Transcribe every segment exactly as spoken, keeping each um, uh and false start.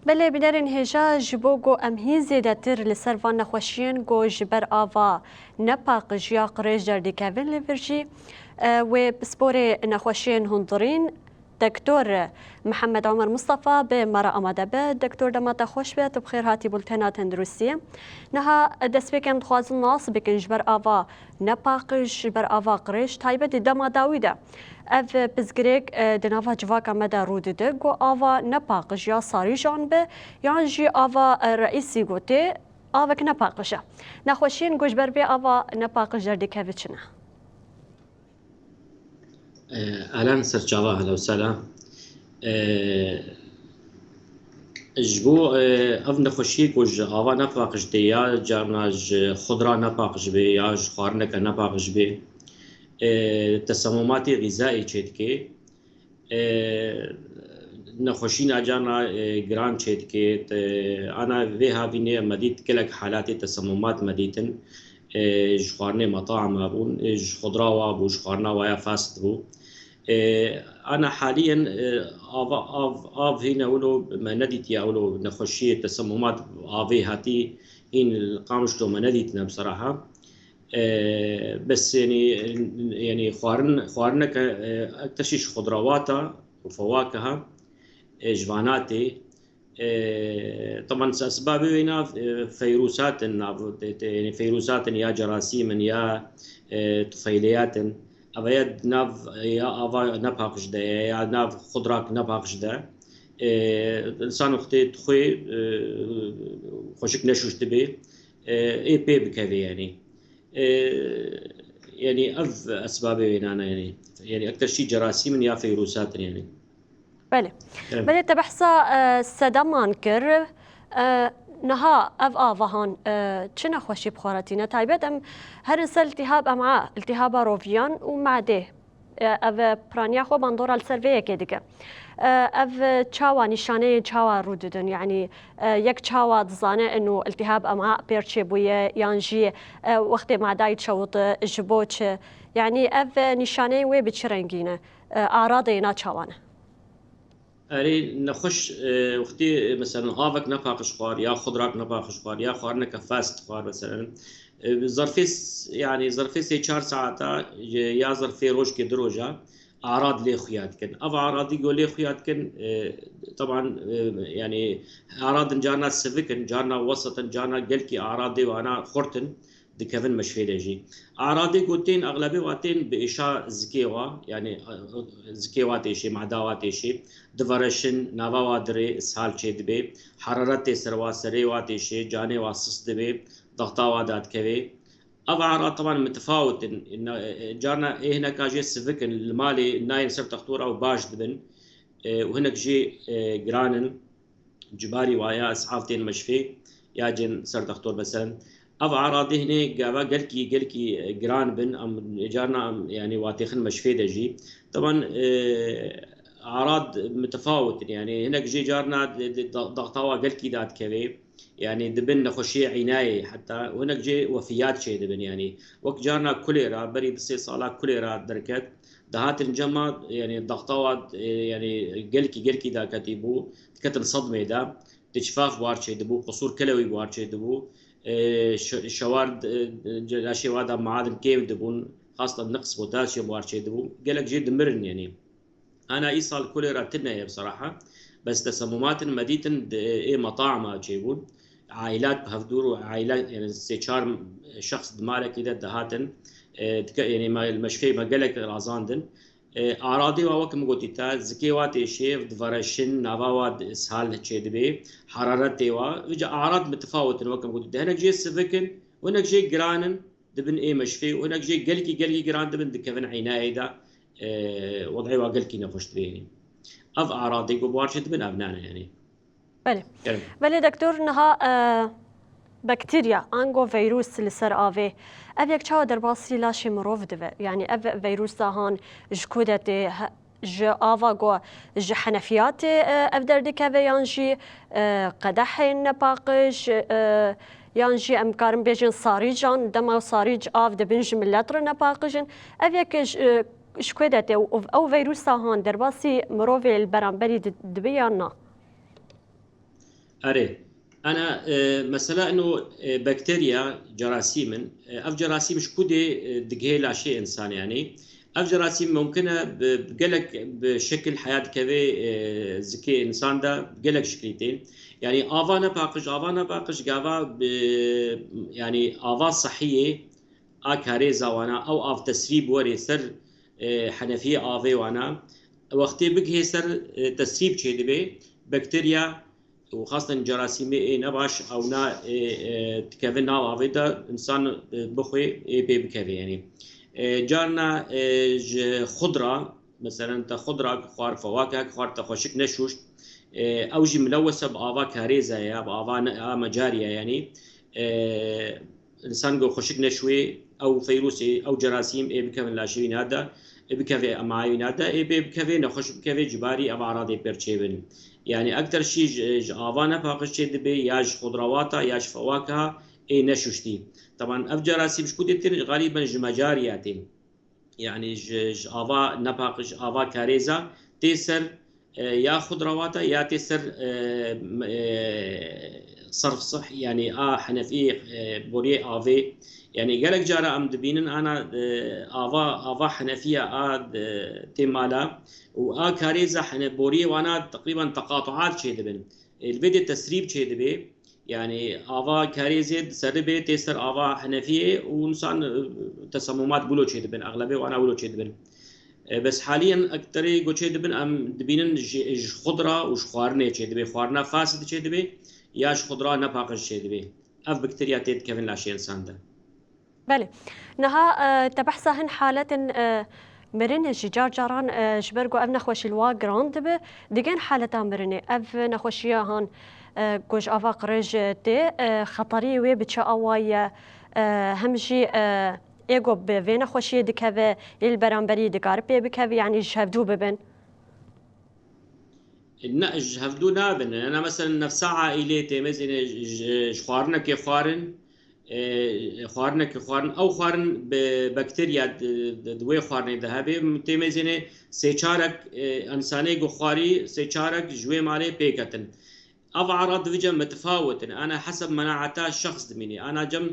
Belê, bînerên hêja, ji bo ku em hîn zêdetir li ser van nexweşiyên ku ji ber ava nepaqij ya qirêj derdikevin li vir jî, e, wê pisporê nexweşiyên hundirîn, Doktor Mihemed Omer Mustafa bi me re amade be. Doktor, dema te xweş be, tu bi xêr hatî bultena tenduristiyê. Niha destpêkê em dixwazin nas bikin ji ber ava nepaqij, ji ber ava qirêj, taybet di dema dawî de. Ev pirsgirêk, e, di nava civaka me de rû dide, ku ava nepaqij ya sarîjan be, yan jî ava, e, reîsî gotê, avek nepaqij e. Nexweşiyên ku ji ber vê ava nepaqij derdikeve çi ne? E, Alen serçava, hela û sela. E, ji bo, e, ev nexweşiyê ku ji ava nepaqij tê ya, carna ji xudra nepaqij bê ya ji xwarineke nepaqij bê, e, tesemûmatê xîzayê çêdike. E, nexweşîna carna, e, giran çêdike. Te, ana vê havînê me dît gelek halatê tesemûmat me dîtin. E, ji xwarinê metama bûn, e, ji xudra wa bû, ji xwarina wa ya fast bû. E, ana haliyen, e, ava, av, av hîne wilo me nedîtiye, wilo nexweşiyê tesemûmat avê hatî hîn li Qamişlo me nedîtine bisaraha. E, bes, yanî, yanî xwarin, xwarineke, e, ekteşî ji xudrawata û fewakiha, e, ji vana tê. E, teban se-, esbabê wê nav, e, feyrûsat in, nav, te, te, yanî feyrûsat in ya cerasîm in ya, e, tufeyleyat in. Eva ya nav, ya ava nepaqij de ye, ya nav xudrak nepaqij de. E, însan wextê dixwê, e, xweşik neşûş dibe, e, ê pê bikeve yanî. E, yanî ev esbabê wê nane yanî. Yanî ekteşî cerasîm in ya feyrûsat in yanî. Belê. Evet. Belê, te behsa, e, sedeman kir. E, niha ev avahan, e, çi nexweşî bi xwe re tîne? Taybet em herin ser iltihab em'a, iltihaba roviyan û madê. E, ev piraniya xwe bandora li ser vê yekê dike. E, ev çawa nîşaneyên çawa rû didin? Yanî, e, yek çawa dizane ino iltihab em'a pêr çêbûye yan jî, e, wextê madayî çewit ji bo çi? Yanî ev nîşaneyên wê bi çi rengî ne? E, aradeyê na çawa ne? Erê, nexweş, e, wextê, e, meselen, avek nepaqij xwar, ya xudrak nepaqij xwar, ya xwarineke fast xwar, meselen, e, zerfê s-, yanî zerfê sê çar saeta, e, ya zerfê rojkê du roja, arad lê xuya dikin. Ev aradî ku lê xuya dikin, e, teban, e, yanî aradin carna sivik in, carna wesat in, carna gelkî aradê wana xurt in. Dikevin meşfê de jî. Aradê ku tên, exlebê wa tên bi êşa zikê wa, yanî, e, zikê wa têşê, mada wa têşê, divereşin, nava wa dirê, ishal çêdibe, heraretê ser wa, serê wa têşê, canê wa sis dibe, dexta wa dadikeve. Ev arad teban mitefawit in, na-, e, e, carna ê hineka jê sivik in, li malê nayên ser textora û baş dibin, e, û hinek jê, e, giran in. Cibarî waya is'af tên meşfê ya cên ser dextor, meselen. Ev aradê hinê gava gelkî, gelkî, e, giran bin, em carna em, yanî, watêxin meşfê de jî. Teban, e, arad mitefawit in, yanî hinek jê carna di, di, da-, daxtawa gelkî dadikeve. Yanî dibin nexweşiyê înayê heta, û hinek jê wefiyat çêdibin, yanî wek carna kulêra, berî du sê sala kulêra derket, dihatin cema, yanî daxtawa, e, yanî gelkî, gelkî daketî bû, diketin sedmê de, di çifaf buhar çêdibû, qusûr kelewî buhar çêdibû, e, şe-, şewar, e, laşê wa de maadin kêm dibûn, xastan niqs potasyum buhar çêdibû, gelek jê dimirin, yanî. Ana îsal kulêra tune ye, bi seraha. Bes tesemûmatin me dîtin di, ê metama çêbûn. Ailat bi hevdûr û ailat, yanî sê çar şexs di malekî de dihatin, e, dike-, yanî me, li meşfê me gelek razandin. E, aradê wa, wek min gotî te, zikê wa têşê, divereşin, nava wa di-, ishal çêdibê, heraretê wa. Vêca arad mitefawit in, wek min gotî te. Hinek jê sivik in, hinek jê giran in, dibin ê meşfê, û hinek jê gelkî, gelkî giran dibin, dikevin înayê de, e, wed'ê wa gelkî nexweş dibê, yanî. Ev aradê ku buhar çêdibin, ev nane, yanî. Belê. Gerek. Belê doktor, niha, e, bakterya, ango vîrus li ser avê, ev yek çawa derbasî laşê mirov dibe? Yanî ev vîrusa han ji ku de tê, he-, ji ava ku ji henefiyatê, e, ev derdikeve, yan jî, e, qedehên nepaqij, e, yan jî em karin bêjin sarîcan, dema sarîc av dibin ji milet re nepaqij in. Ev yek ji, e, ji ku de tê û ev, ew vîrusa han derbasî mirovê li beramberî di-, dibe yan na? Erê. Ana, e, mesela ino, e, bakteriya, cerasîm in. E, ev cerasîm ji ku dê, e, digihê laşê însan yanî. Ev cerasîm mumkin e bi, bi gelek bi şekil heya dikeve, e, zikê însan de gelek şeklî tên. Yanî ava nepaqij, ava nepaqij gava bi, yanî ava sehiyê a karêza wana, ew av tesrîb werê ser, e, henefiyê avê wana. Wextê bigihê ser, e, tesrîb çêdibe, bakteriya û xasten cerasîmê ê nebaş ewna, e, e, dikevin nav avê de, însan, e, bixwe ê pê bikeve yanî. E, carna, e, ji xudra, meselen te xudra xwar, fewake xwar, te xweşik neşûşt, e, ew jî milewese bi ava karêza ye, bi ava ne-, a mecarî ye yanî. E, Însan go xweşik neşûyê, ew feyrûsê, ew cerasîm ê bikevin laşê wîna de, ê bikeve emayê wîna de, ê bê bikeve nexweş bikeve, cibarî ev aradê pêr çêbin. Yanî ekter şî ji, ji ava nepaqij çêdibe, ya ji xudrawata, ya ji fewaka ê neşuştî. Teban ev cerasîm ji ku dê tên, xalîben ji mecariya tên. Yanî ji, ji ava nepaqij, ava karêza tê ser, e, ya xudrawata ya tê ser, e, m-, e, serf sih, yanî a henefî, e, boriyê avê. Yanî gelek cara em dibînin ana, e, ava, ava henefiya a, e, tê mala û a karêza hene-, boriyê wana teqrîben teqatuat çêdibin. E, li vê dê tesrîb çêdibe. Yanî ava karêzê di serî bê tê ser ava henefiyê û însan, e, tesemumat wilo çêdibin, exlebê wana wilo çêdibin. E, bes haliyen ekterê go çêdibin, em dibînin ji, ji xudra û ji xwarinê çêdibe. Xwarina fasid çêdibe ya ji xudra nepaqij çêdibe. Ev bakteriya tê dikevin laşê însan de. Belê. Niha, e, te behsa hin haletên, e, mirinê jî car caran, e, ji ber ku ev nexweşî li wa giran dibe, digên haleta mirinê. Ev nexweşiya han, e, ku ji ava qirêj tê, e, xeteriyê wê bi çi awayî ye, e, hem jî, e, ê ku bi vê nexweşiyê dikeve, ê li beramberî dikare pê bikeve, yanî ji hevdû bibin? Ne, ji hevdû nabin. Ena mesela nefsa aîlê tê mezîne ji, ji, ji xwarinekê xwarin, e, xwarinekê xwarin, ew xwarin bi bakteriya di, di, di wê xwarinê de hebe, tê mezîne sê çarek, e, însanê ku xwarî sê çarek ji wê malê pê ketin. Ev arad divê cem mitifawit in. Ana heseb menaeta şexs dimînî. Ana cem,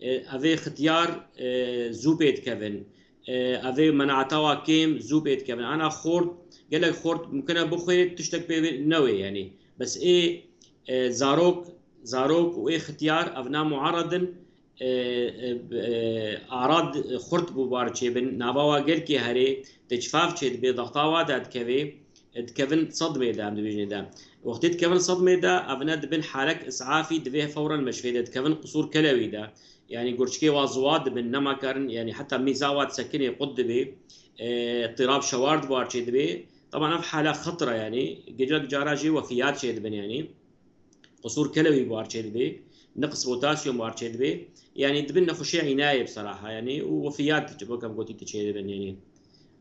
e, evê xitiyar, e, zû pê dikevin. E, evê menaeta wa kêm zû pê dikevin. Ana xort, gelek xort mumkin e bixwe tiştek pê newê yanî. Bes ê, e, zarok, zarok û ê xitiyar ev na muared in, e, e, e, arad xurt bû bar çêbin. Nava wa gelkê herê, tecfav çêdibe, daxta wa de dikeve, e, dikevin sedmê de, em dibêjin de. Wextê dikevin sedmê de, ev ne dibin halek isafî, divê fewren meşfê de dikevin qusûr kelewî de. Yanî gurçikê wa ziwa dibin, nema karin, yanî heta mîza wa disekinê qut dibe, e, tirab şewar dibar çêdibe. Taban ev hala xetir e yanî, gelek cara jî wefiyat çêdibin yanî. Qusûr kelewî bar çêdibe, niqs potasyum bar çêdibe. Yanî dibin nexweşiya înayê bi seraha yanî û wefiyat, wek em gotî, tu çêdibin yanî.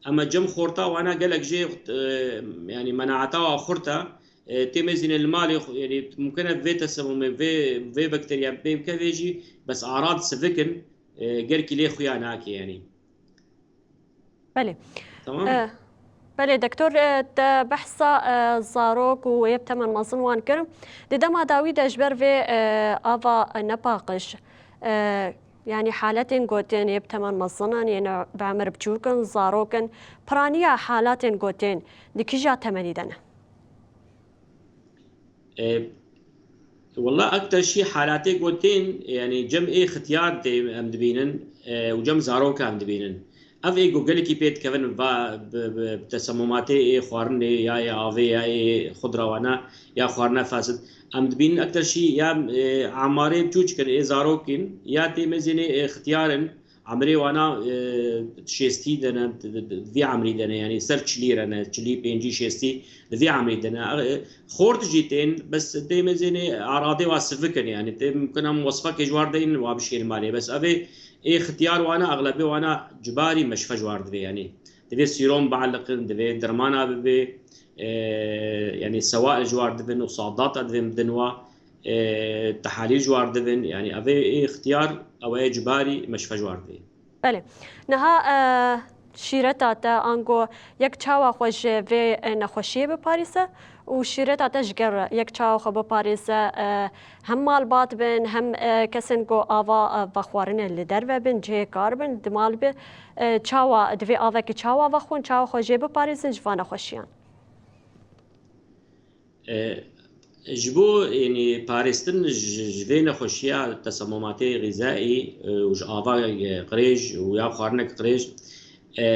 Ema cem xorta wana gelek jê, e, yanî menaeta wa xurt e, e, tê mezîne li malê xwe, yanî mumkin e vê tesemumê, vê, vê bakteriya pê bikeve jî, bes arad sivik in, e, gelkî lê xuya nake yanî. Belê. Tamam. E, belê, doktor, e, te behsa, e, zarok û yê bi temen mezin wan kir. Di dema dawî de ji ber vê, e, ava nepaqij, e, yanî haletên gotên yê bi temen mezin in, yên bi emir biçûk in, zarok in. Piraniya haletên gotên di kîja temenî de ne? E, wela ekter şî halatê gotên, yanî cem ê xitiyar tê em dibînin, e, û cem zaroka em dibînin. Ev ê ku gelekî pê dikevin va, bi, bi, bi tesemumatê ê xwarinê ya ê avê ya ê xudra wana ya xwarina fasid. Em dibînin ekter şî ya, e, amarê biçûçik in, ê zarok in, ya tê mezînê ê xitiyar in, Emrê wana, e, şêstî de ne, di, di, di vî emrî de ne, yanî ser çilî re ne, çilî, pêncî, şêstî, di vî emrî de ne. E, xort jî tên, bes tê mezênê aradê wa sivik in, yanî tê mumkin em wesfekê ji war deyin wa bişkênin malê. Bes evê ê xitiyar wana, exlebê wana cibarî meşfe ji war divê, yanî divê sîrom bialiqin, divê dermana bibe, e, yanî sewail ji war dibin û sadata divê bidin wa. E, tehalîl ji war dibin, yanî evê ê xitiyar, ew ê cibarî meşfe ji war dibê. Belê. Niha, e, şîreta te ango yek çawa xwe ji vê, e, nexweşiyê biparîse Û şîreta te ji gel re, yek çawa xwe biparêze, e, hem malbat bin, hem, e, kesên ku ava, e, vexwarinê li derve bin, cihê kar bin, di mal bi, e, çawa, divê avekî çawa vexwin, çawa xwe jê biparêzin ji van nexweşiyan? E, ji bo, yanî, parêstin ji, ji vê nexweşiya tesemumatê xîzaî, e, û ji ava, e, qirêj û ya xwarinek qirêj, e,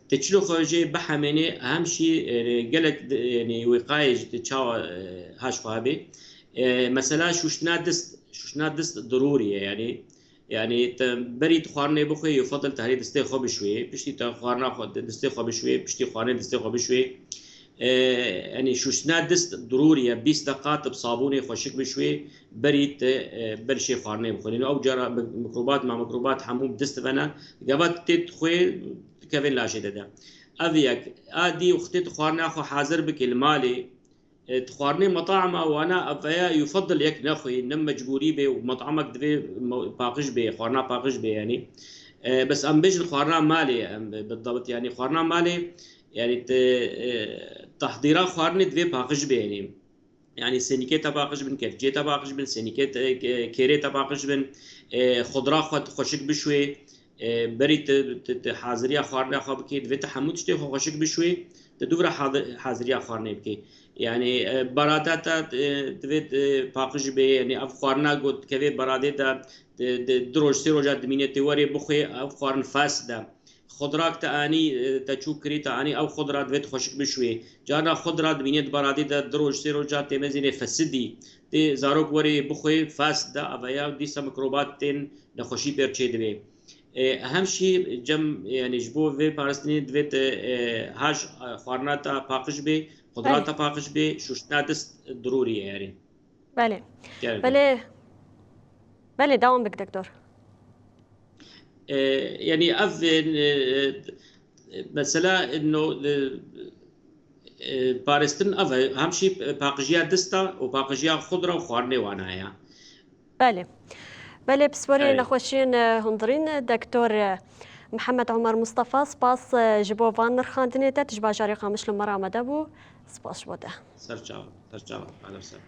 te çilo xwe jê bihemênê, hem jî, e, gelek di, yanî, wîqayê ji te çawa, e, haş xwe hebe. E, mesela şûştina dist, şûştina dist dirûrî ye, yanî, yanî te berî tu xwarinê bixwê, yufadil te herî distê xwe bişwê, piştî te xwarina xwe, distê xwe bişwê, piştî xwarinê distê xwe bişwê. E, yanî şûştina dist dirûrî ye, bîst deqa tu bi sabûnê xweşik bişwê, berî te, e, berşê xwarinê bixwînî. Ew cara mi-, mikrobat, ma mikrobat hemû bi dist ve ne, gava tê dixwê, dikevên laşê te de. Ev yek, a dî wextê tu xwarina xwe hazir bikî li malê, e, tu xwarinê metama wana ev veya yufadil yek nexwî, ne mecbûrî bê û metamek divê me-, paqij bê, xwarina paqij bê, yanî. E, bes em bêjin xwarina malê, em bi, bi dabit, yanî xwarina malê, yanî te, e, tehdîra xwarinê divê paqij bê, yanî. Yanî sênîkê te paqij bin, kevciyê te paqij bin, sênîkê te, ke-, kêrê te paqij bin, e, xudra xwe xweşik bişwê, e, berî tu, tu, tu haziriya xwarina xwe bikî, divê tu hemû tiştê xwe xweşik bişwê, tu dûvira hadi-, haziriya xwarinê bikî. Yanî, e, barada te, e, divê, e, paqij bê, yanî ev xwarina ku dikevê baradê de, di, di, du roj, sê roja dimîne tê werê bixwê, ev xwarin fas de. Xudrak te anî, e, te çûk kirî, te anî ew xudra divê tu xweşik bişwê. Carna xudra dimîne di baradê de du roj, sê roja tê mezinê fesidî. Tê zarok werê bixwê fas de, ev ya dîsa mikrobat tên nexweşî pêr çê dibê. E, hem jî cem, yanî ji bo vê parastinê divê te, e, haj, e, xwarina te paqij bê, xudra Belê. te paqij bê, şûştina dist dirûrî ye, yanî. Belê. Geldi. Belê. Belê, dewam bik, doktor. E, yanî ev, e, e, mesela, no, e, e, parêstin ev e, hem jî paqijiya dista û paqijiya xudra û xwarinê wana ye. Belê. Belê, pisporê Erê. nexweşiyên, e, hundirîn, doktor, e, Mihemed Omer Mustafa, spas, e, ji bo van nirxandinê te, tu ji bajarê Qamişlo me re amade bû. Spas ji bo te. Ser çav, ser çav, alem ser.